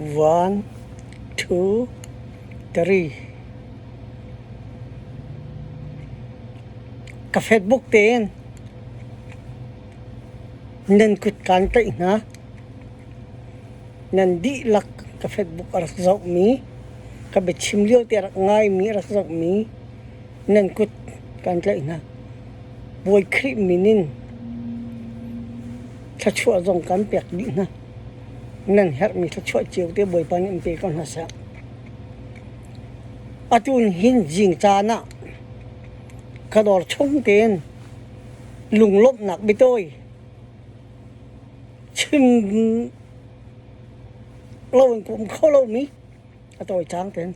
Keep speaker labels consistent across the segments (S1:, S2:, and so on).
S1: One, two, three. Ka Facebook tein nan kut kaan tlaih hna. Nan dihlak ka Facebook a rak zohmi, ka biachim lio te a rak ngaimi, a rak zohmi nan kut kaan tlaih hna. Bawi Khrih min in thluachuah zong kan pek dih hna. Nan herhmi thluachuah cio te Bawipa nih in pe ko hna seh. Atu hin zing caan ah ka dawr chung tein lunglawmhnak biatawi chim loin ka um kho lomi a tawi cang tein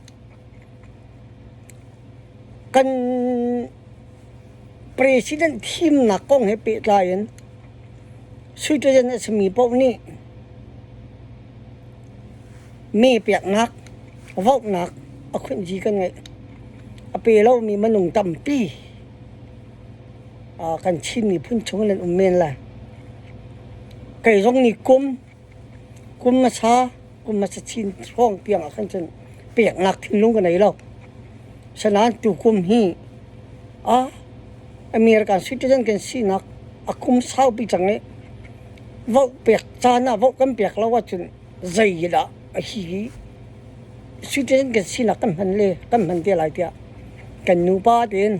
S1: kan president thimnak kong he pehtlai in Switzerland a simi paoh nih me peknak, vohnak a khunhzi kan ngeih. A pe lomi minung tampi kan Chin miphun chung in an um men lai. Kei zong nih kum, kum hmasa, kum hmasa chin hrawng tiang ah khan cun peknak thinlung ka nei lo. Sanain tukum hi a American citizen kan sinak a kum saupi cang i vote pek caan ah vote kan pek lo ahcun zei dah a hi citizen kan sinak kan hman le kan hman te lai tiah kan nupa tein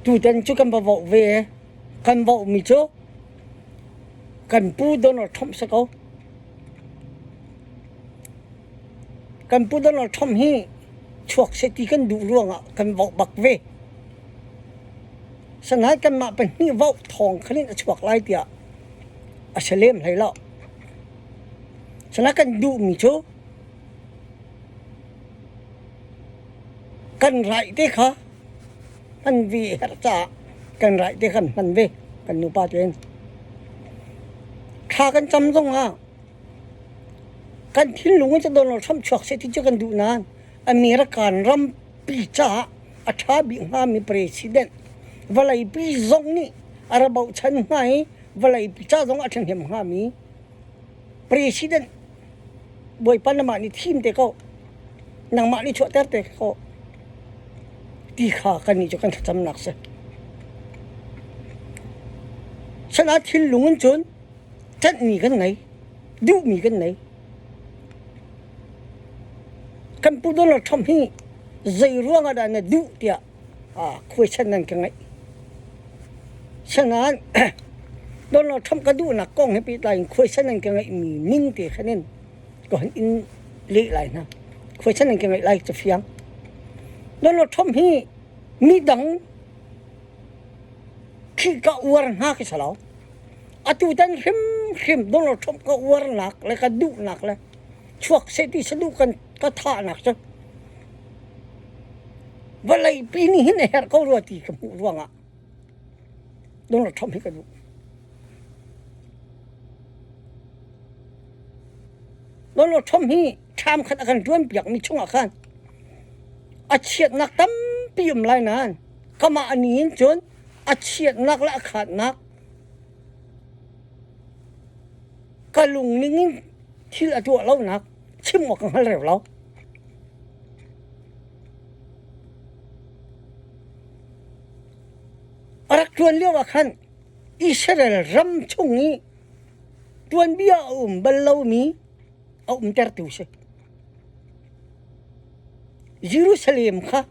S1: tutan cu kan va vote ve kan vote mi cu kan pu Donald Trump si ko. Kan pu Donald Trump hi chuak seh ti kan duh ruangah kan vote bak ve. Sanain kanmah pahnih vote thawng khan in a chuak lai tiah a si lem hlei lo. Sanain kan duhmi cu kan raih te kha hman ve herh caah kan raih te khan hman ve kan nupa tein. Thla kan cam zongah Kan thinlung in Donald Trump chuak seh ti cu kan duh nain American rampi caah a ṭha bik hngami president vawleipi zong nih a ra bochan hnga i vawleipi ca zong a ṭhahnem hngami president Bawipa nangmah nih thim te ko nangmah nih chuahter te ko ti kha kannih cu kan thlacamnak si. Sana thinlung in cun ṭanhmi kan ngei, duhmi kan ngei. Kan pu Donald Trump hi zei ruang ah dah na duh tiah question nan ka ngeih. Sanain Donald Trump ka duhnak kong he pehtlai in question nan ka ngeihmi ning te khan in ka hun in leh lai hna. Question nan ka ngeih lai cu fiang. Donald Trump hi midang khi ka uar hna khi si lo. Atutan hrimhrim Donald Trump ka uarnak le ka duhnak le chuak seh ti saduh kan ka thahnak cu vawleipi nih hin a herh ko rua ti ka hmuh ruangah Donald Trump hi ka duh. Donald Trump hi ṭham khat a kan ṭuanpiakmi chungah khan a chiatnak tampi um lai nain kamah ni in cun a chiatnak le a khatnak ka lung ning in thil a tuah lonak chim awk ka hngal reu lo. A rak ṭuan lio ah khan Israel ram chung i tuanbia a um bal lomi a umtertu si. Jerusalem kha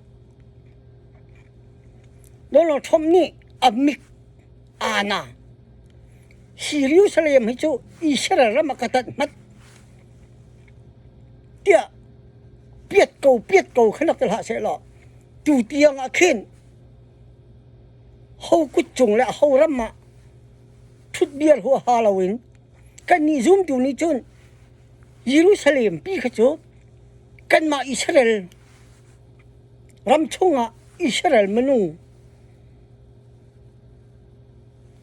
S1: Donald Trump nih a mik ana Jerusalem hi cu Israel ram ah ka tanh hmat tiah piat ko piat ko khan rak ti hlah seh law tu tiang ah khin ho kut cung le ho ram ah ṭhut biar huaha loin kannih zumtu nih cun Jerusalem pi kha cu kanmah Israel ram chungah Israel minung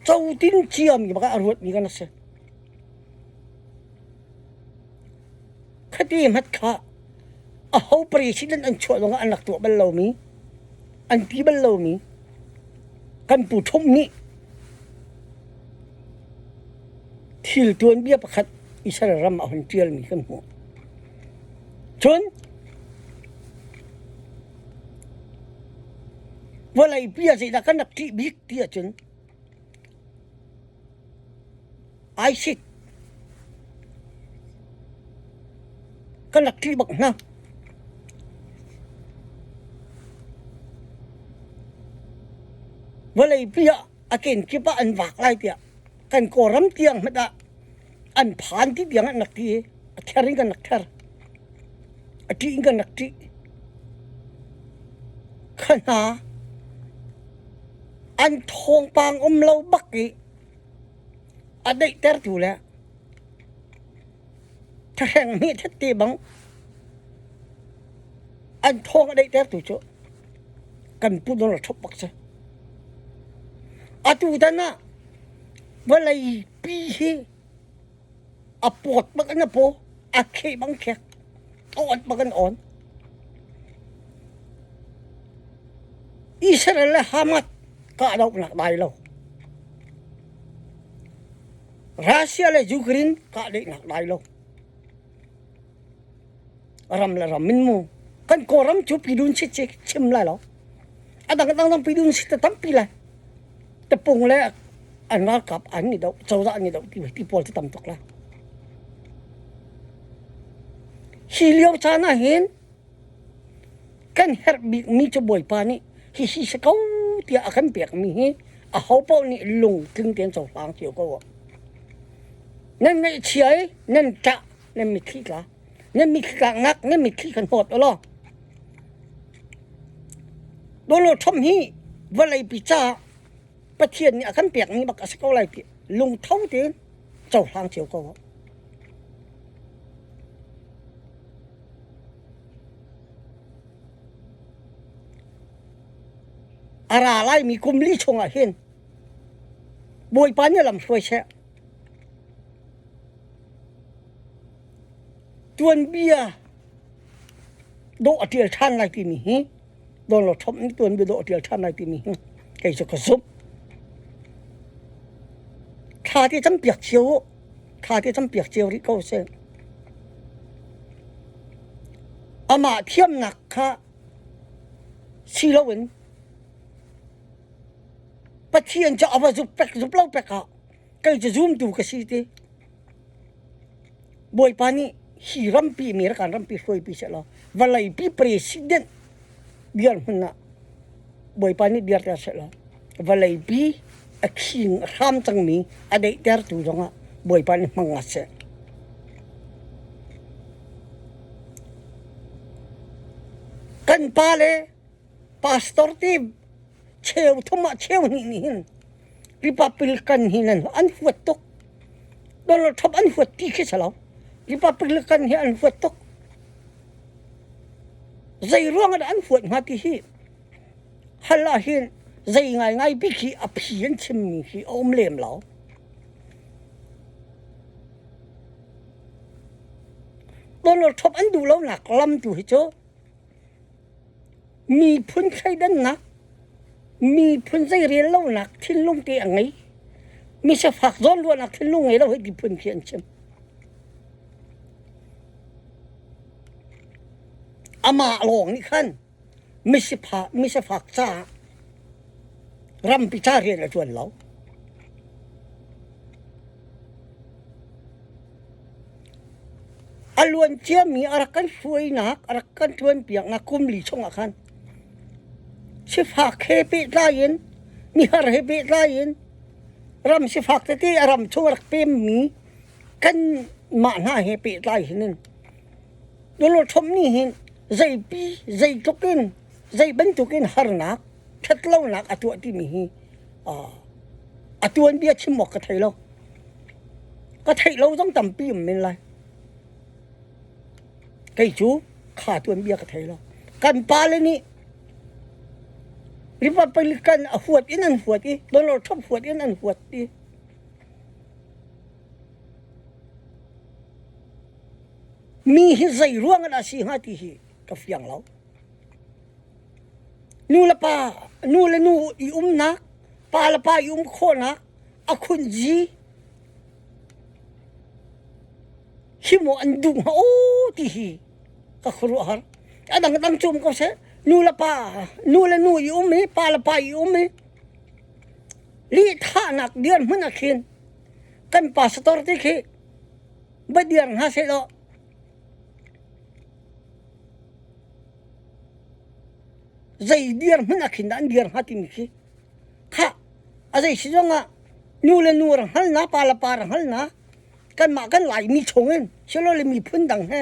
S1: cotin ciami bak ah a ruatmi kan si. Khati hmat kha aho president an chuah zongah an rak tuah bal lomi, an ti bal lomi kan pu Trump nih thil tuanbia pakhat Israel ram a hun ṭialmi kan hmuh. Cun vawleipi ah zeidah kan rak ṭih bik ti ahcun ISIS kan rak ṭih bak hna. Vawleipi ah a kenkip ah an vak lai tiah kan Kawlram tiang hmanh ah an phan ti tiang an rak ti i a ther in kan rak ther. A ṭih in kan rak ṭih. Kha hna an thawngpang um lo bak i a daihtertu le thahreng hme thette bang an thawng a daihtertu cu kan pu Donald Trump bak si. Atu tan ah vawlei pi hi a pawt bak in a paw, a kheh bang khek, a awt bak in awn. Israel le Hamas kahdohnak dai lo. Russia le Ukraine kahdaihnak dai lo. Ram le ram in mu. Kan Kawlram cu pidun si chim lai lo. A dang dang dang pidun si ta tampi lai. Tapung le an ralkap an i doh, cozah an i doh ti ti pawl cu tam tuk lai. Hi lio caan ah hin kan herh bikmi cu Bawipa nih hihi si ko tiah a kan pekmi hi aho paoh nih lungtling tein cohlang cio ko u. Nan ngaihchia i nan ṭah nan mitthli tla. Nan mitthli tlaknak nan mitthli kan hnawt u law. Donald Trump hi vawleipi caah Pathian nih a kan pekmi bak a si ko lai ti lungtho tein cohlang cio ko u. A ra laimi kum li chungah hin Bawipa nih lam hruai seh. Tuanbia dawh a ṭial ṭhan lai timi hi Donald Trump nih tuanbia dawh a ṭial ṭhan lai timi hi kei cu ka zumh. Thla te campiak cio u. Thla te campiak cio rih ko seh. Amah thiamnak kha si loin Pathian cu a va zup pek zup lo pek ah kei cu zumtu ka si ti. Bawipa nih hi rampi American rampi hruaipi sehlaw vawleipi president dirhmun ah Bawipa nih dirter sehlaw vawleipi a khing a hram cangmi a daihtertu zongah Bawipa nih hmang ngat seh. Kan pa le pastor te cheu thum ah cheu hnih nih hin Republican hi nan an huat tuk. Donald Trump an huat ti khi si lo. Republican hi an huat tuk. Zei ruang ah dah an huat hnga ti hi hal ah hin zei ngaingai bik hi a phi an chimmi hi a um lem lo. Donald Trump an duh lonak lam tu hi cu Miphun thleidannak, miphun zeirel lonak thinlung te a ngei. Mi sifak zawnruahnak thinlung ngei lo hi ti phun khi an chim. Amah lawng nih khan misifak, misifak caah rampi ca rian a ṭuan lo. A luan ciami a rak kan hruainak, a rak kan ṭuanpiaknak kum li chungah khan sifak he pehtlai in, mihar he pehtlai in, ram sifak tete a ram chung a rak pemmi kanmah hna he pehtlai hin in Donald Trump nih hin zeipi, zeitluk in, zei bantuk in harnak, ṭhatlonak a tuah timi hi a tuanbia chim awk ka thei lo. Ka theih lo zong tampi um men lai. Kei cu kha tuanbia ka thei lo. Kan pale nih Republican a huat in an huat i Donald Trump huat in an huat i mi hi zei ruang ah dah si hnga ti hi ka fiang lo. Nu le pa, nu le nu i umnak, pa le pa i um khawhnak a khunzi. Hi maw an duh hnga aw ti hi ka khuaruahhar. A dangdang cu um ko seh. Nu le pa, nu le nu i um i, pa le pa i um i, lihthahnak dirhmun ah khin kan pastor te khi va dir hna seh law zei dirhmun ah khin dah an dir hnga timi khi khah a zei si zong ah nu le nu ra hngal na pa le pa ra hngal na kanmah kan Laimi chung in silole miphun dang he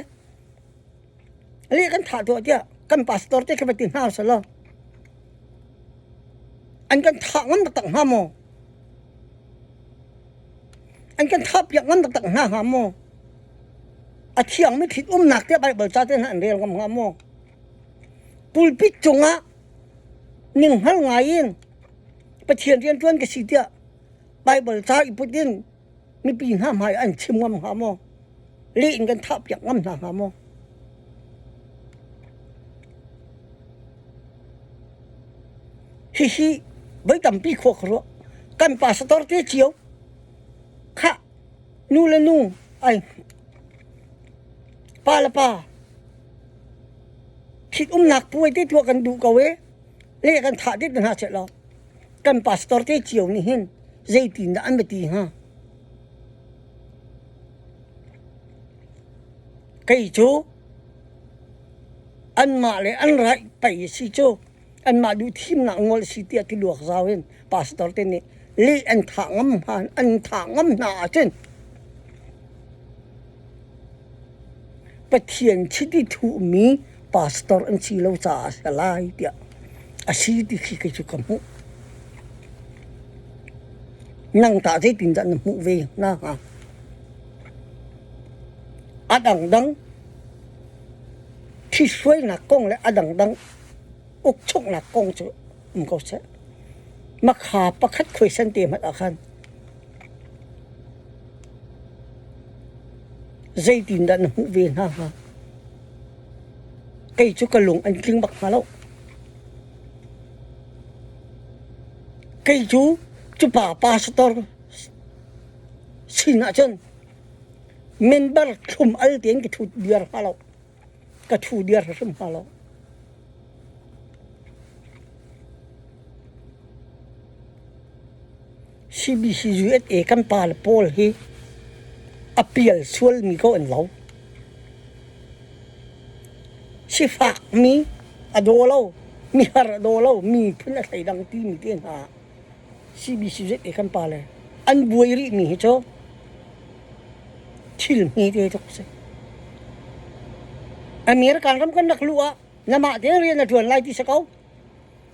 S1: leh kan thah tuah tiah kan pastor te khi va ti hna selaw an kan thah ngam taktak hnga maw? An kan thah piak ngam taktak hna hnga maw? A thiangmi thit umnak tiah Baibal ca te hna an rel ngam hnga maw? Pulpit cungah ninghngal ngai in Pathian rianṭuan ka si tiah Baibal ca i put in mipi hna hmai an chim ngam hnga maw? Leh in kan thah piak ngam hna hnga maw? Hihi voi tampi khua ka ruah. Kan pastor te cio khah nu le nu ai pa le pa thit umnak puai te tuah kan duh ko e le kan thah te hna seh law kan pastor te cio nih hin zeitin dah an va ti hnga? Kei cu anmah le an raih pei a si cu anmah duh thimnak ngol a si tiah ti luak zau in pastor te nih lih an thah ngam hna an thah ngam hna ahcun Pathian chiti thuhmi pastor an si lo caah a si lai tiah a si ti khi kei cu ka hmuh. Nang tah zeitindah na hmuh ve hna hnga? A dangdang ṭhithruainak kong le a dangdang ukchuknak kong cu um ko seh. Makha pakhat khuaisan te hmanh ah khan zeitindah na hmuh ve hna hnga? Kei cu ka lung an tling bak hnga lo. Kei cu cu pa pastor sin ahcun member thlum al tein ka ṭhu diar hnga lo. Ka ṭhu diar hrim hnga lo. CBCUSA kan pa le pawl hi a pial sualmi ko an lo. Sifakmi a daw lo, mihar a daw lo, miphun a thleidang timi te hna CBCUSA kan pa le an buai rihmi hi cu thil hme te tuk a si. American ram kan rak luh ah namah tein rian na ṭuan lai ti si ko.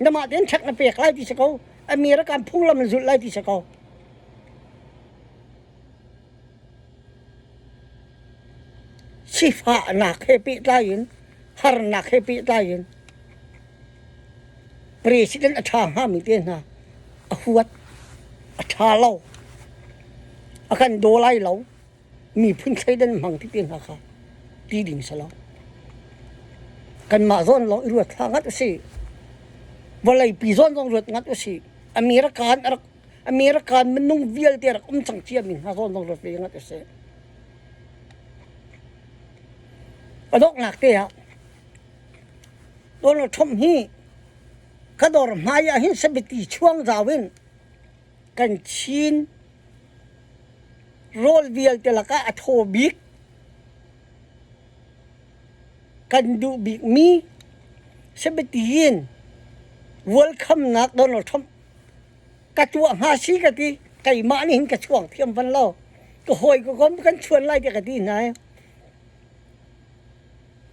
S1: Namah tein ṭhek na pek lai ti si ko. American phunglam na zulh lai ti si ko. Sifahnak he pehtlai in harnak he pehtlai in president a ṭha hngami te hna a huat, a ṭha lo, a kan daw lai lo, miphun thleidan hmang ti te hna kha ti ding si lo. Kanmah zawn lawng i ruat hlah ngat usih. Vawleipi zawn zong ruat ngat usih. American a rak American minung vialte rak um cang ciami hna zawn zong ruat ve ngat usih. A donghnak te ah Donald Trump hi ka dawr hmai ah hin sabiti chuang zau in kan Chin rawl vialte lakah a thaw bik kan duh bikmi sabiti in welcome-nak Donald Trump ka tuah hnga si ka ti keimah nih hin ka chuang thiam van lo ka hawi ka kom kan chuan lai tiah ka ti hna i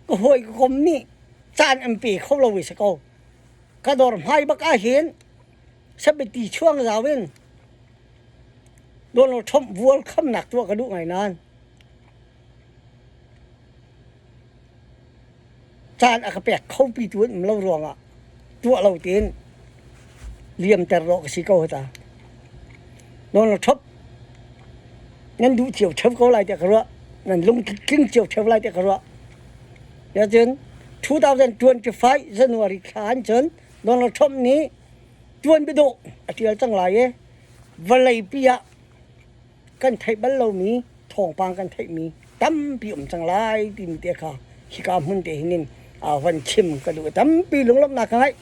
S1: ka hawi ka kom nih caan an pe kho lo i si ko ka dawr hmai bak ah hin sabiti chuang zau in Donald Trump vual khamnak tuah ka duh ngai nain caan a ka pek kho pitu an um lo ruangah tuah lo tein liamter dawh ka si ko hi ta. Donald Trump nan duh cio ṭheo ko lai tiah ka ruah. Nan lungtling cio ṭheo lai tiah ka ruah. Cun 2025 January thla an cun Donald Trump nih tuan biadawh a ṭial cang lai i vawleipi ah kan theih bal lomi Thawngpang kan theihmi tampi um cang lai timi te kha hika hmun te hin in van chim ka duh. Tampi lunglawmhnak ka ngeih.